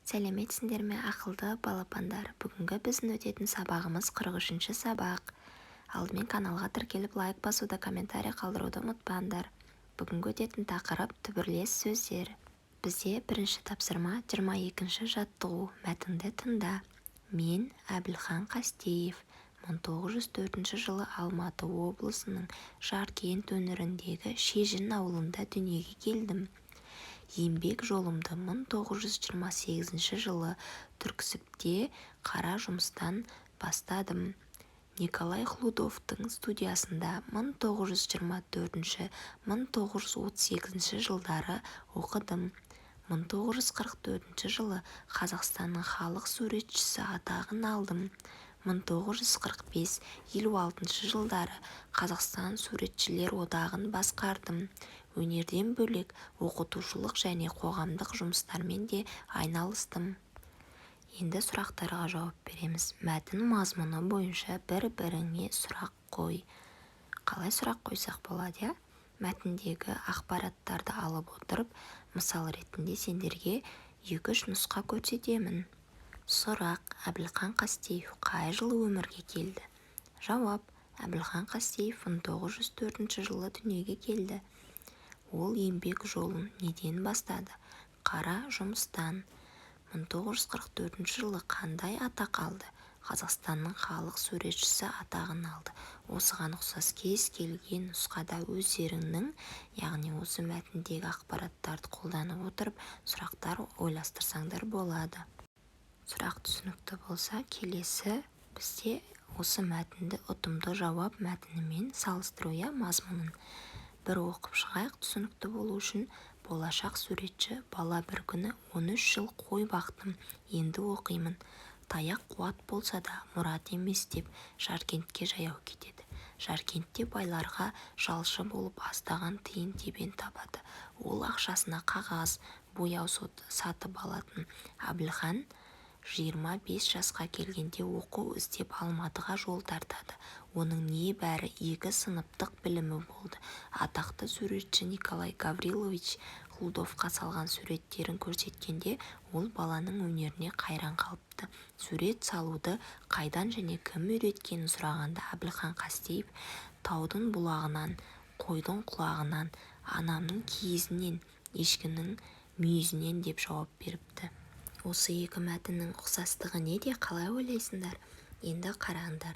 Сәлеметсіңдер ме, ақылды балапандар! Бүгінгі біздің өтетін сабағымыз 43-сабақ. Алдымен каналға тіркеліп, лайк басуды, комментарий қалдыруды ұмытпаңдар. Бүгінгі өтетін тақырып — түбірлес сөздер. Бізде бірінші тапсырма, 22-жаттығу. Мәтінді тыңда. Мен, Әбілхан Қастеев, 1904 жылы Алматы облысының Жаркент өңіріндегі Шежін ауылында дүниеге келдім. Еңбек жолымды 1928 жылы Түрксібте қара жұмыстан бастадым. Николай Хлудовтың студиясында 1924-1932 жылдары оқыдым. 1944 жылы Қазақстанның халық суретшісі атағын алдым. 1945-56 жылдары Қазақстан Суретшілер одағын басқардым. Өнерден бөлек оқытушылық және қоғамдық жұмыстармен де айналыстым. Енді сұрақтарға жауап береміз. Мәтін мазмұны бойынша бір-біріңе сұрақ қой. Қалай сұрақ қойсақ болады, иә? Мәтіндегі ақпараттарды алып отырып, мысал ретінде сендерге екі-үш нұсқа көрсетемін. Сұрақ: Әбілхан Қастеев қай жылы өмірге келді? Жауап: Әбілхан Қастеев 1904 жылы дүниеге келді. Ол еңбек жолын неден бастады? Қара жұмыстан. 1944 жылы қандай атақ алды? Қазақстанның халық суретшісі атағын алды. Осыған ұқсас кез келген нұсқада өздеріңнің, яғни осы мәтіндегі ақпараттарды қолданып отырып, сұрақтар ойластырсаңдар болады. Сұрақ түсінікті болса, келесі бізде осы мәтінді ұтымды жауап мәтінімен салыстыру, иә, мазмұнын. Бір оқып шығайық түсінікті болу үшін. Болашақ суретші бала бір күні: «13 жыл қой бақтым, енді оқимын. Таяқ қуат болса да, мұрат емес», — деп Жаркентке жаяу кетеді. Жаркентте байларға жалшы болып аздаған тиын-тебен табады. Ол ақшасына қағаз, бояу сатып алатын. Әбілхан 25 жасқа келгенде оқу іздеп Алматыға жол тартады. Оның небәрі екі сыныптық білімі болды. Атақты суретші Николай Гаврилович Хлудовқа салған суреттерін көрсеткенде, ол баланың өнеріне қайран қалыпты. Сурет салуды қайдан және кім үйреткенін сұрағанда, Әбілхан Қастеев: «Таудың бұлағынан, қойдың құлағынан, анамның киізінен, ешкінің мүйізінен», — деп жауап беріпті. Осы екі мәтіннің ұқсастығы неде, қалай ойлайсыңдар? Енді қараңдар,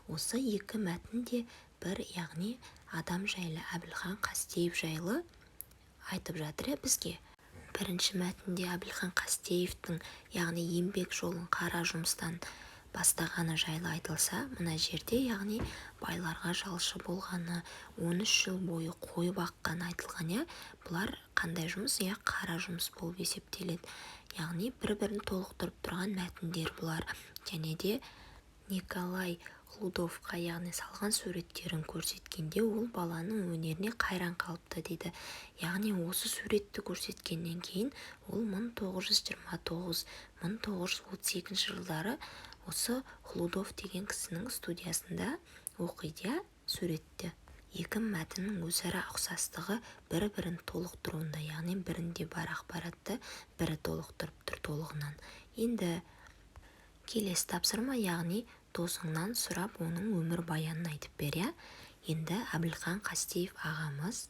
осы екі мәтін де бір, яғни адам жайлы, Әбілхан Қастеев жайлы айтып жатыр, иә, бізге. Бірінші мәтінде Әбілхан Қастеевтің, яғни еңбек жолын қара жұмыстан бастағаны жайлы айтылса, мына жерде, яғни байларға жалшы болғаны, 13 жыл бойы қой баққаны айтылған, иә. Бұлар қандай жұмыс? Иә, қара жұмыс болып есептеледі. Яғни бір-бірін толықтырып тұрған мәтіндер бұлар. Және де Николай Хлудовқа, яғни салған суреттерін көрсеткенде, ол баланың өнеріне қайран қалыпты дейді. Яғни осы суретті көрсеткеннен кейін ол 1929-1932 жылдары осы Хлудов деген кісінің студиясында оқиды, иә, суретті. Екі мәтіннің өзара ұқсастығы бір-бірін толықтыруында, яғни бірінде бар ақпаратты бірі толықтырып тұр толығынан. Енді келесі тапсырма, яғни досыңнан сұрап, оның өмірбаянын айтып бер, иә. Енді Әбілхан Қастеев ағамыз,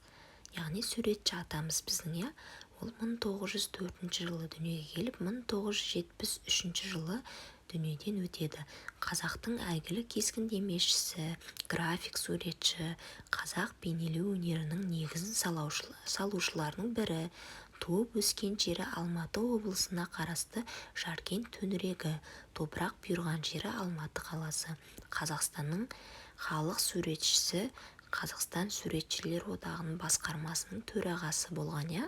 яғни суретші атамыз біздің, иә, ол 1904 жылы дүниеге келіп, 1973 жылы дүниеден өтеді. Қазақтың әйгілі кескіндемешісі, график суретші, қазақ бейнелеу өнерінің негізін салушылардың бірі. Туып өскен жері Алматы облысына қарасты Жаркент төңірегі, топырақ бұйырған жері Алматы қаласы. Қазақстанның халық суретшісі, Қазақстан Суретшілер одағының басқармасының төрағасы болған, иә.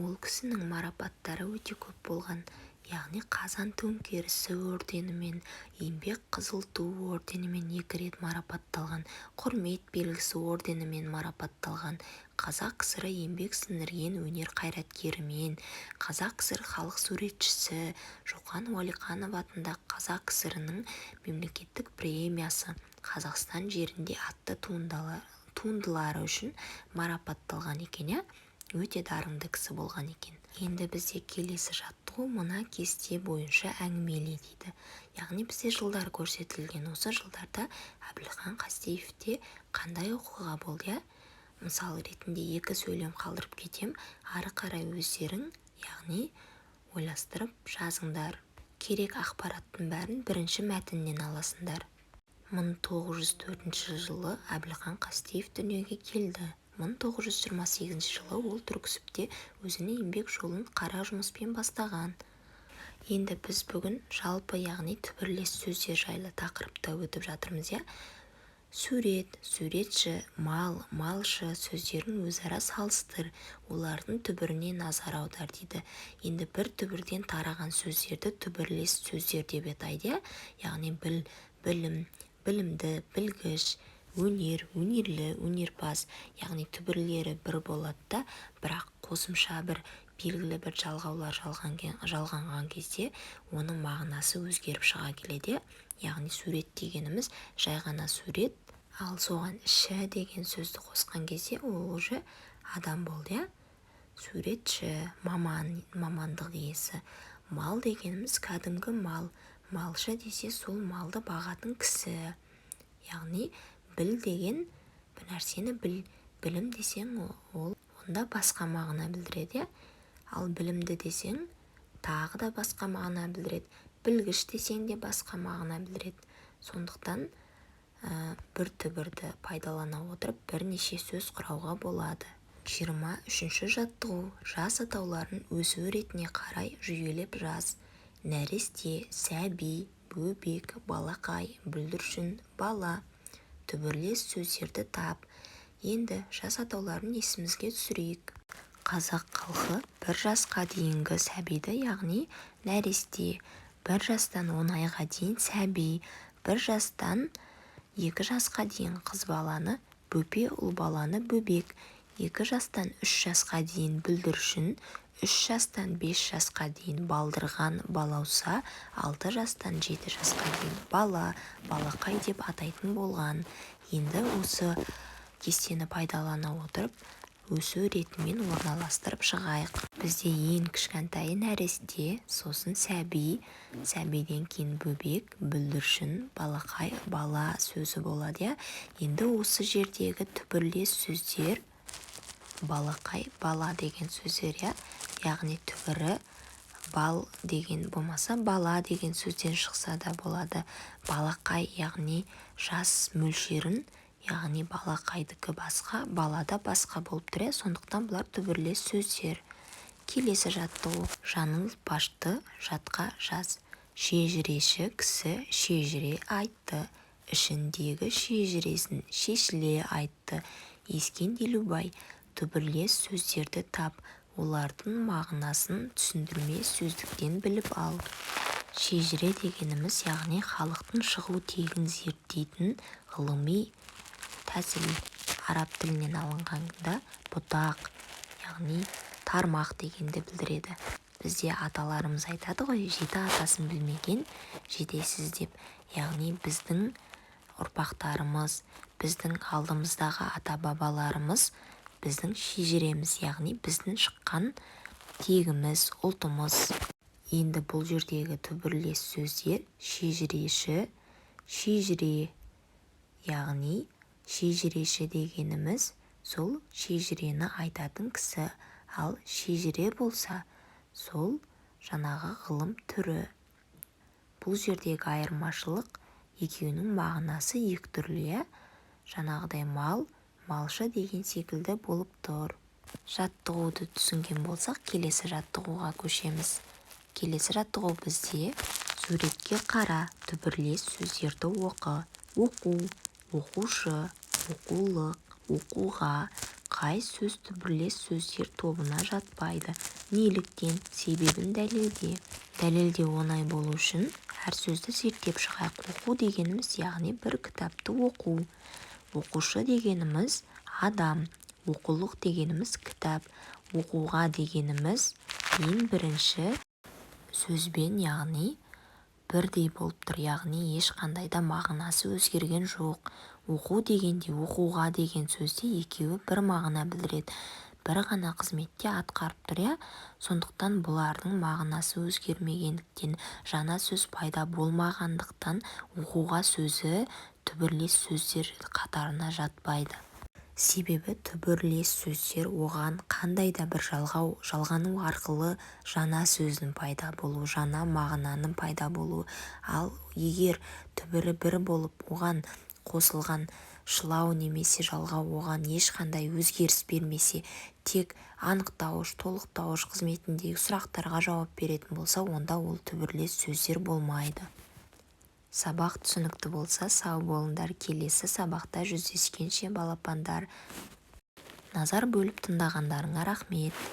Ол кісінің марапаттары өте көп болған, яғни Қазан төңкерісі орденімен, Еңбек Қызыл Ту орденімен екі рет марапатталған, Құрмет белгісі орденімен марапатталған, Қазақ КСР еңбек сіңірген өнер қайраткерімен, Қазақ КСР халық суретшісі, Шоқан Уәлиханов атындағы Қазақ КСР-інің мемлекеттік премиясы, «Қазақстан жерінде» атты туындылары үшін марапатталған екен, иә. Өте дарынды кісі болған екен. Енді бізде келесі жаттығу. Жаттығу. Мына кесте бойынша әңгімеле дейді. Яғни бізде жылдар көрсетілген. Осы жылдарда Әбілхан Қастеевте қандай оқиға болды, иә? Мысал ретінде екі сөйлем қалдырып кетем, ары қарай өздерің, яғни, ойластырып жазыңдар. Керек ақпараттың бәрін бірінші мәтіннен аласыңдар. 1904 жылы Әбілхан Қастеев дүниеге келді. 1928 жылы ол Түрксібте өзінің еңбек жолын қара жұмыспен бастаған. Енді біз бүгін жалпы, яғни, түбірлес сөздер жайлы тақырыпта өтіп жатырмыз, иә? Сурет, суретші, мал, малшы сөздерін өзара салыстыр, олардың түбіріне назар аудар дейді. Енді бір түбірден тараған сөздерді түбірлес сөздер деп атайды, иә? Яғни біл, білім, білімді, білгіш, өнер, өнерлі, өнерпаз. Яғни түбірлері бір болады да, бірақ қосымша бір белгілі бір жалғаулар жалғанған кезде оның мағынасы өзгеріп шыға келеді. Яғни сурет дегеніміз жай ғана сурет, ал соған «ші» деген сөзді қосқан кезде ол уже адам болды, иә? Суретші – маман, мамандық иесі. Мал дегеніміз кәдімгі мал, малшы десе, сол малды бағатын кісі. Яғни біл деген бір нәрсені біл, білім десең, ол онда басқа мағына білдіреді, иә? Ал білімді десең, тағы да басқа мағына білдіреді. Білгіш десең де басқа мағына білдіреді. Сондықтан бір түбірді пайдалана отырып, бірнеше сөз құрауға болады. 23-ші жаттығу. Жас атауларын өсу ретіне қарай жүйелеп жаз. Нәресте, сәби, бөбек, балақай, бүлдіршін, бала. Түбірлес сөздерді тап. Енді жас атауларын есімізге түсірейік. Қазақ халқы 1 жасқа дейінгі сәбиді, яғни нәресте, 1 жастан 10 айға дейін сәби, 1 жастан 2 жасқа дейін қыз баланы бөпе, ұл баланы бөбек, 2 жастан 3 жасқа дейін бүлдіршін, 3 жастан 5 жасқа дейін балдырған, балауса, 6 жастан 7 жасқа дейін бала, балақай деп атайтын болған. Енді осы кестені пайдалана отырып, өсу ретімен орналастырып шығайық. Бізде ең кішкентайы нәресте, сосын сәби, сәбиден кейін бөбек, бүлдіршін, балақай, бала сөзі болады, иә? Енді осы жердегі түбірлес сөздер балақай, бала деген сөздер, иә? Яғни түбірі бал деген болмаса, бала деген сөзден шықса да болады. Балақай, яғни жас мөлшерін, яғни балақайдікі басқа, балада басқа болып тұр, иә? Сондықтан бұлар түбірлес сөздер. Келесі жаттығу. Жаңылтпашты жатқа жаз. Шежіреші кісі шежіре айтты, ішіндегі шежіресін шешіле айтты. Ескен Елубай. Түбірлес сөздерді тап, олардың мағынасын түсіндірме сөздіктен біліп ал. Шежіре дегеніміз, яғни халықтың шығу тегін зерттейтін ғылыми тәсіл. Араб тілінен алынғанда бұтақ, яғни тармақ дегенді білдіреді. Бізде аталарымыз айтады ғой, жеті атасын білмеген жетесіз деп. Яғни біздің ұрпақтарымыз, біздің алдымыздағы ата-бабаларымыз біздің шежіреміз, яғни біздің шыққан тегіміз, ұлтымыз. Енді бұл жердегі түбірлес сөздер шежіреші, шежіре. Яғни шежіреші дегеніміз сол шежірені айтатын кісі, ал шежіре болса, сол жаңағы ғылым түрі. Бұл жердегі айырмашылық, екеуінің мағынасы екі түрлі, иә? Жаңағыдай мал, малшы деген секілді болып тұр. Жаттығуды түсінген болсақ, келесі жаттығуға көшеміз. Келесі жаттығу бізде: суретке қара, түбірлес сөздерді оқы. Оқу, оқушы, оқулық, оқуға. Қай сөз түбірлес сөздер тобына жатпайды? Неліктен? Себебін дәлелде. Дәлелдеу оңай болу үшін әр сөзді зерттеп шығайық. Оқу дегеніміз, яғни бір кітапты оқу. Оқушы дегеніміз адам. Оқулық дегеніміз кітап. Оқуға дегеніміз ең бірінші сөзбен, яғни бірдей болып тұр, яғни ешқандай да мағынасы өзгерген жоқ. Оқу дегенде, оқуға деген сөзде екеуі бір мағына білдіреді. бір ғана қызметте атқарып тұр, иә? Сондықтан бұлардың мағынасы өзгермегендіктен, жаңа сөз пайда болмағандықтан, оқуға сөзі түбірлес сөздер қатарына жатпайды. Себебі түбірлес сөздер оған қандай да бір жалғау жалғану арқылы жаңа сөздің пайда болуы, жаңа мағынаның пайда болуы. Ал егер түбірі бір болып, оған қосылған шылау немесе жалғау оған ешқандай өзгеріс бермесе, тек анықтауыш, толықтауыш қызметіндегі сұрақтарға жауап беретін болса, онда ол түбірлес сөздер болмайды. Сабақ түсінікті болса, сау болыңдар, келесі сабақта жүздескенше, балапандар! Назар бөліп тыңдағандарыңа рахмет!